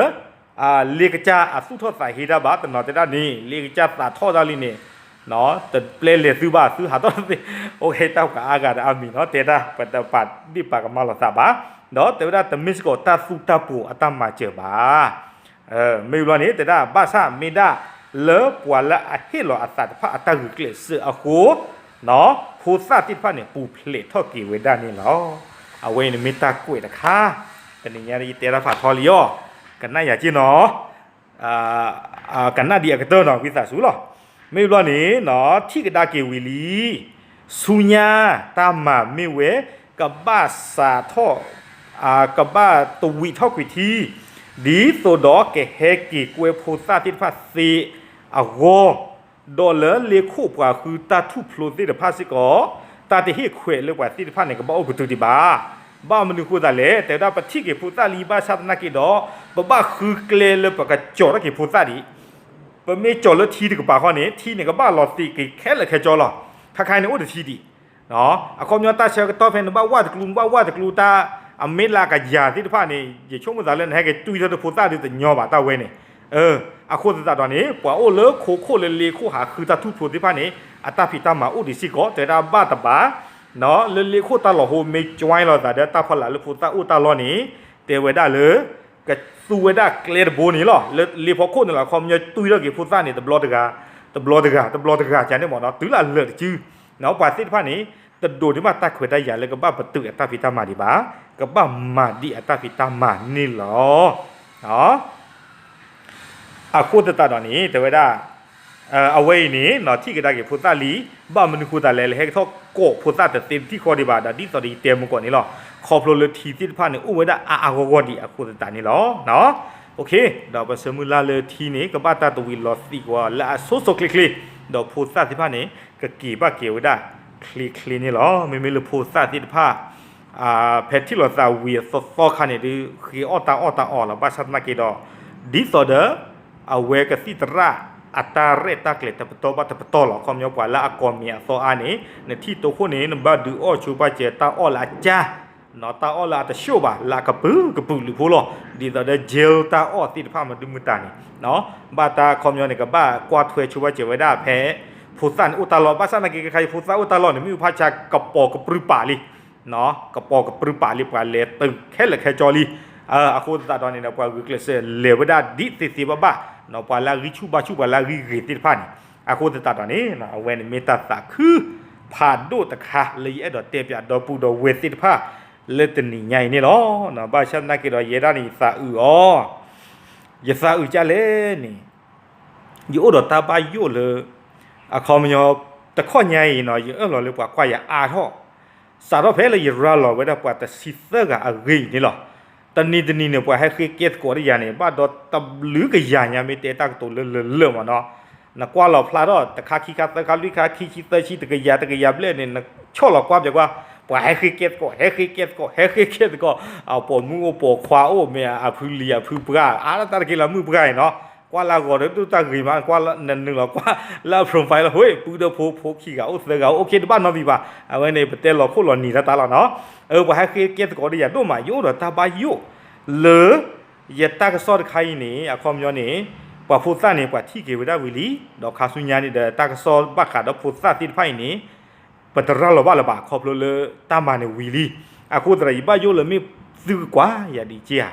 လ့ကစၢ်အသူၣ်ထီၣ်သးဟ့တၢ်ဘၣ် တနီၤတဲဒၣ်န့ၣ် လ့ကစၢ်သးထီၣ်တၢ်လံန့ၣ် တပျဲလဲၤသုဘၣ် သုဟးထီၣ်သ့, အိၣ်ဟဲတၢ်ပှၤအါဂၤဒီးအါမံၤနီၤ တဲဒၣ် ပတပာ်ဒ့ၣ်ပာ်ကမၣ်လိာ်သးဘၣ်, ဒီးတဲဝဲဒၣ်တမ့ၢ်စ့ၢ်ကီးတၢ်သူတၢ်ပှိၤအတၢ်မၤစၢၤဘၣ်. မ့ၢ်ဘျီန့ၣ် တဲဒၣ်ဘၣ်ဆၣ်မ့ၢ်ဒၣ်လၢပှၤလၢအဟ့ၣ်လီၤအသးတဖၣ်အတၢ်ဂုာ်ကျဲးစၢးအဃိ ဖိသၣ်သ့ၣ်တဖၣ်န့ၣ် ပူၤဖျဲးထီၣ်က့ၤဝဲဒၣ်န့ၣ်လီၤ. အဝဲအံၤန့ၣ်မ့ၢ်တၢ်ကွဲးတခါ, တနံၤညါယတဲတၢ်ဖးထီလံအီၤ, ကနၣ်ယၤက့ၢ်နီၤ ကနၣ်ဒံးအကတၢၢ်နီၤ ဝံသးစူၤလီၤ. မ့ၢ်ဘျီန့ၣ် ထံၣ်ကဒါက့ၤဝံၤလံ, ဆူညါတၢ်မၤမ့ၢ်ဝဲ ကဘၣ်စးထီၣ် ကဘၣ်တဝံးထီၣ်ကွံာ်ထံ, ဒ်သိးဒီးကဟဲက့ၤကွဲဖိသၣ်သ့ၣ်တဖၣ်သ့အဂီၢ်, ဒီးလၢလ့ခိၣ်ပှၤဃုတၢ်ထူၣ်ဖျိသ့ၣ်တဖၣ်စ့ၢ်ကီး, တၢ်တဟ့ၣ်ခွဲးလၢပှၤသ့ၣ်တဖၣ်န့ၣ် ကဘၣ်အိၣ်ကတုၤဒံးဘၣ်. ဘၣ်မနုၤအဃိသတးလဲၣ်, တဲဝဲဒၣ်ပထံၣ်က့ၤဖိသၣ်လံ ဘၣ်ဆၣ်သနာ်က့ဒီး ပဘၣ်ဃုကျဲလၢပကကၠီၤထီၣ်က့ၤဖိသၣ်ဒံး ပမ့ၢ်ကၠီၤလၢထံတကပၤဃီန့ၣ် ထံန့ၣ်ကဘၣ်လီၤသံးက့ၤခဲလၢာ်ခဲဆ့လီၤ. ခါခါန့ၣ်အိၣ်တထံဒံး, အခီပညီတၢ်ဆၢကတီၢ်ဖဲနဘၣ်ဝၣ်တကျူ နဘၣ်ဝၣ်တကျူတၢ် အမ့ၢ်လၢအကယၤသ့ၣ်တဖၣ်န့ၣ် ယဆိကမိၣ်သးလၢနဟဲက့ၤတွံၢ်ထီၣ်တဖိသၣ်ဒုးတညီဘၣ် တၢ်ဝဲန့ၣ်. အဃိသတးဒီးန့ၣ် ပှၤအိၣ်လၢခိခိၣ်လၢလ့ခိၣ်ဟးဃုတၢ်ထူၣ်ဖျိသ့ၣ်တဖၣ်န့ၣ် အတၢ်ဖံးတၢ်မၤအိၣ်ဒံးစ့ၢ်ကီး တဲဒၣ်ဘၣ်တဘၣ် လၢလ့ခိၣ်တၢ်လီၤဟိမ့ၢ် join လိာ်သးဒီးတၢ်ဖီလာ်လၢဖိသၣ်အိၣ်တၢ်လီၢ်န့ၣ် တဲဝဲဒၣ်လၢ ကသူဝဲဒၣ်ကျဲတဘိန့ၣ်လီၤ. လၢလ့ဖီခိၣ်န့ၣ်လီၤ အခီပညီတွံၢ်ထီၣ်က့ၤဖိသၣ်န့ၣ် တဘျီတဂၤ တဘျီတဂၤ တဘျီတဂၤ ကန့ၣ်မ့ၢ်နီၤ တုၤလၢအလၢာ်တစု, ပှၤသ့ၣ်တဖၣ်န့ၣ် တဒိးန့ၢ်ဘၣ်တၢ်ခွဲးတၢ်ယာ်လၢကဘၣ်ပတုာ်အတၢ်ဖံးတၢ်မၤဒံးဘၣ်, ကဘၣ်မၤဒံးအတၢ်ဖံးတၢ်မၤန့ၣ်လီၤ. အဃိသတးဒီးန့ၣ် တဲဝဲဒၣ် အဝဲအံၤန့ၣ် နီၢ်ထံၣ်ကဒါက့ၤဖိသၣ်လံ, ဘၣ်မနုၤဃိသတးလဲၣ် လၢဟဲကထီၣ်ကိးဖိသၣ်တသ့တထံၣ်ဃီဒံးဘၣ် ဒီးဒ်သိးဒီးယတဲမုၢ်ကီၢ်န့ၣ်လီၤ. ခီဖျိလၢထံသ့ၣ်တဖၣ်န့ၣ် အိၣ်ဝဲဒၣ်အါအါဂီၢ်ဂီၢ်ဒံးအဃိသတးန့ၣ်လီၤ. ဒီးပဆၢမုၢ်လၢ်လၢထံန့ၣ် ကဘၣ်တၢ်တဝံၤလီၤသံးကွံာ်လၢအဆိဆိချ့ချ့, ဒီးဖိသၣ်သ့ၣ်တဖၣ်န့ၣ် ကက့ၤဘၣ်က့ၤဝဲဒၣ်ချ့ချ့န့ၣ်လီၤ. မ့မ့ၢ်လၢဖိသၣ်သ့ၣ်တဖၣ် ဖဲထံၣ်လိာ်သးဝံၤအသီသီခါန့ၣ်ဒုး ဃ့အီၣ်တၢ်အီၣ်တၢ်အီလီၤ. ဘၣ်ဆၣ်သနာ်က့ဒီး ဒ်သိးဒီး အဝဲကသံၣ်သရၣ်အတၢ်ရဲၣ်တၢ်ကျဲၤတပတီၢ်ဘၣ်တပတီၢ်လီၤ. ခီပညီပှၤလၢအကိးမံၤအသီအါန့ၣ် နထံၣ်တိခိၣ်န့ၣ် နဘၣ်ဒုးအီၣ်ဆိဘၣ်စၢၤတၢ်အီၣ်လၢအကၢ်, တၢ်အီၣ်လၢအတဆှိၣ်ဘၣ် လၢအကပုာ်ကပုာ်လုာ်ဖိလီၤ. ဒ်သိးဒီး gel တၢ်အီၣ်သ့ၣ်တဖၣ်မနုၤမတၤန့ၣ် ဘၣ်တၢ်ခီပညီန့ၣ် ကဘၣ်ကွၢ်ထွဲဆိဘၣ်စၢၤဝဲဒၣ်ဖဲ ဖိသၣ်န့ၣ်အိၣ်တၢ်လီၢ်. ဘၣ်ဆၣ်သနာ်က့ ခဲခါအံၤဖိသၣ်အိၣ်တၢ်လီၢ်န့ၣ် မ့ၢ်ဖးဆါကပီၤကပြုပာ်လံ ကပီၤကပြုပာ်လံ ပှၤလဲၤတုၤခဲလၢာ်ခဲဆ့လံ. အဃိသတးဒီးန့ၣ်ဒီး ပှၤဂုာ်ကျဲးစၢးလဲၤဝဲဒၣ်ဒ်သ့သ့ဘၣ်ဘၣ် ပှၤလၢအဂံၢ်ဆူၣ်ဘါဆူၣ် ပှၤလၢအဂံၢ်ဂ့ၤသ့ၣ်တဖၣ်န့ၣ်. အဃိသတးဒီးန့ၣ် အဝဲန့ၣ်မ့ၢ်တၢ်သးခုဖးဒိၣ်တခါ လၢယအဲၣ်ဒိးတဲပၠးဒီပုၢ်ဒီဝဲၢ်သ့ၣ်တဖၣ် လၢတနံၤညါအံၤန့ၣ်လီၤ. ဘၣ်ဆၣ်သနာ်က့ဒီး ယဲဒၣ်န့ၣ် ယသးအုးအီၤ ယသးအုးကၢ်လဲၣ်န့ၣ် ယအိၣ်ဒီးတၢ်ဘၣ်ယိၣ်လၢ အခီပညီ တခီညါအံၤနီၤ ယအၢၣ်လီၤလၢပှၤကွၢ်ယၤအါထီၣ် စးထီၣ်ဖဲလၢယရၤလီၤဝဲဒၣ်ပှၤတဆံသၢဂၤအဂ့ၢ်အံၤန့ၣ်လီၤ. တနံၤတနံၤန့ၣ် ပှၤဟဲဃ့ကဲသကိးဒ်ယၤန့ၣ် ဘၣ်ဒီးတဘျုးကယၤညါ မ့ၢ်တဲတၢ်ကတိၤလၢလၢာ်လၢာ်မ့ၢ်နီၤ နကွၢ်လီၤဖျါထီၣ် တခါခံခါသၢခါလွံၢ်ခါခံဆံသၢဆံတကယၤတကယၤဘျဲၣ်န့ၣ် နဆီၣ်လီၤကွၢ်ပၠးကွၢ် ပှၤဟဲဃ့ကဲသကိး ဟဲဃ့ကဲသကိး ဟဲဃ့ကဲသကိး အပိာ်မုၣ်အိၣ်ပိာ်ခွါအိၣ် မ့ၢ်အဖုလံၤအဖုပှၢ် အါတၢ်တက့ၢ်လၢမုၣ်ပှၢ်အံၤနီၤ ကွၢ်လၢအဂီၤဒီးဒိၣ်တၢ်ဂ့ၤမး ကွၢ်လၢနနုာ်လီၤကွၢ်လၢအ profile လၢ ဟိ ပုၢ်ဒီဖိဖိခံဂၤအိၣ်သၢဂၤအိၣ် okay တဘၣ်နီတမံၤဘၣ် အဝဲန့ၣ် ပတဲလီၤခိၣ်လီၤနံၤတၢ်တၢ်လီၤနီၤ အၢ ပှၤဟဲဃ့ကဲသကိးဒ်ယၤဒိၣ်မး ယအိၣ်ဒီးတၢ်ဘၣ်ယိၣ်လၢ ယတၢ်ကစီၣ်တခါအံၤန့ၣ် အခီပညီန့ၣ် ပှၤဖိသၣ်န့ၣ် ပှၤထံၣ်က့ၤဝဲဒၣ်ဝံၤလံ ဒီးခါဆူညါန့ၣ်ဒီး တၢ်ကစီၣ်ဘၣ်ဃးဒီးဖိသၣ်သ့ၣ်တဖၣ်အံၤန့ၣ် ပတရၤလီၤဘၣ်လၢၤဘၣ် ခီဖျိလၢတၢ်မၤန့ၣ်ဝံၤလံ. အဃိသတးဒီး ယဘၣ်ယိၣ်လၢမ့ၢ်သုကကွၢ်ယၤဒံးက့ဧါ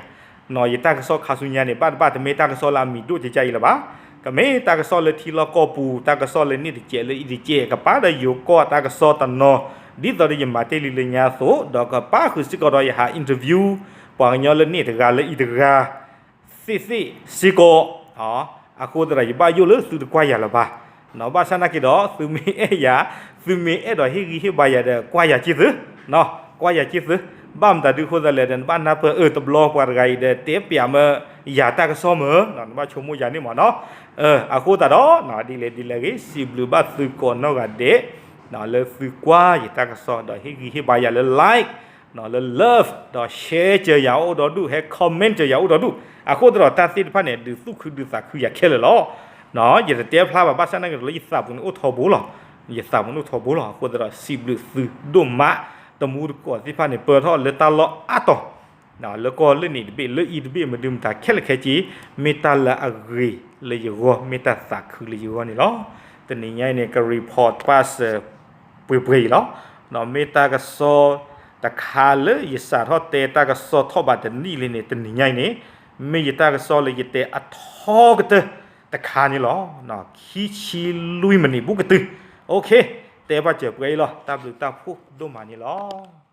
နီၤ ယတၢ်ကစီၣ်ခါဆူညါန့ၣ် ဘၣ်တဘၣ်တမ့ၢ်တၢ်ကစီၣ်လၢအမံၤဒိၣ်ကကါအံၤလၢၤဘၣ်. ကမ့ၢ်တၢ်ကစီၣ်လၢထံလီၢ်ကီၢ်ပူၤ တၢ်ကစီၣ်လၢန့ၣ်တကဲးလၢအံၤတကဲး ကပာ်ဒီးယိၤကီၢ်တၢ်ကစီၣ်တနီၤ ဒ်သိးဒီးယမၤတ့ၢ်လံလၢညါအသိး ဒီးကပာ်ဃုာ်စ့ၢ်ကီးဒီးယဟး interview ပှၤကညီလၢန့ၣ်တဂၤလၢအံၤတဂၤ သ့ၣ်သ့ၣ်စ့ၢ်ကီး အဃိသတးဒီး ယဘၣ်ယိၣ်လၢသုတကွၢ်ယၤလၢၤဘၣ်. ဘၣ်ဆၣ်သနာ်က့ဒီး သုမ့ၢ်အဲၣ်ယၤ သုမ့ၢ်အဲၣ်ဒိးဟ့ၣ်ဂံၢ်ဟ့ၣ်ဘါယၤဒီး ကွၢ်ယၤက့သု ကွၢ်ယၤက့သု ဘၣ်မတၤဒုးအဃိသတးလဲၣ်ဒီး နဘၣ်နၢ်ပၢၢ်အၢ တဘျီပှၤတဂၤအံၤဒီး တဲပၠးမၢယၤတၢ်ကစီၣ်မၢ နဘၣ်ဆိကမိၣ်ယၤန့ၣ်မ့ၢ်နီၤ. အဃိသတးဒီး ဒ်လဲၣ်ဒ်လဲၣ်ဂ့ၤ စံးဘျုးဘၣ်သုကိးနီၢ်ဂၤဒဲး လၢသုကွၢ်ယတၢ်ကစီၣ်ဒီး ဟ့ၣ်ဂံၢ်ဟ့ၣ်ဘါယၤလၢ like လၢ love ဒီး share စၢၤယၤအိၣ်ဒီဒူၣ် ဟဲ comment စၢၤယၤအိၣ်ဒီဒူၣ် အဃိသတးဒီး တၢ်သ့ၣ်တဖၣ်န့ၣ် ဒုးသူၣ်ခုဒုးသးခုယၤခဲလၢာ်လီၤ. ယတတဲဖျါဘၣ် ဘၣ်ဆၣ်သနာ်က့ဒီး လၢယသးပူၤန့ၣ်အိၣ်ထီဘိလီၤ. ယသးပူၤန့ၣ်အိၣ်ထီဘိလီၤ. အဃိသတးဒီး စံးဘျုးသုဒိၣ်မး တမူတကိးသ့ၣ်တဖၣ်န့ၣ် ပၢထီၣ်လၢတၢ်လီၢ်အါတီၤ လၢကီၢ်လၢန့ၣ်တဘ့ၣ် လၢအံၤတဘ့ၣ် မဒုမတၤခဲလၢာ်ခဲဆ့ မ့ၢ်တၢ်လၢအဂ့ၤလၢယဂီၢ် မ့ၢ်တၢ်သးခုလၢယဂီၢ်န့ၣ်လီၤ. တနံၤညါအံၤန့ၣ် က report ပာ်စၢၤပှဲၤပှဲၤအံၤလီၤ. မ့ၢ်တၢ်ကစီၣ်တခါလၢယစးထီၣ်တဲတၢ်ကစီၣ်ထီၣ်ဘးတနံၣ်လံန့ၣ် တနံၤညါအံၤန့ၣ် မ့ၢ်ယတၢ်ကစီၣ်လၢယတဲအထီကတၢၢ်တခါန့ၣ်လီၤ. ခံဆံလွံၢ်မံးနံးဘူးကတုၤ okay တဲဘၣ်စၢၤပှဲၤအံၤလီၤ. တၢ်ဘျုးတၢ်ဖှိၣ်ဒိၣ်မးန့ၣ်လီၤ.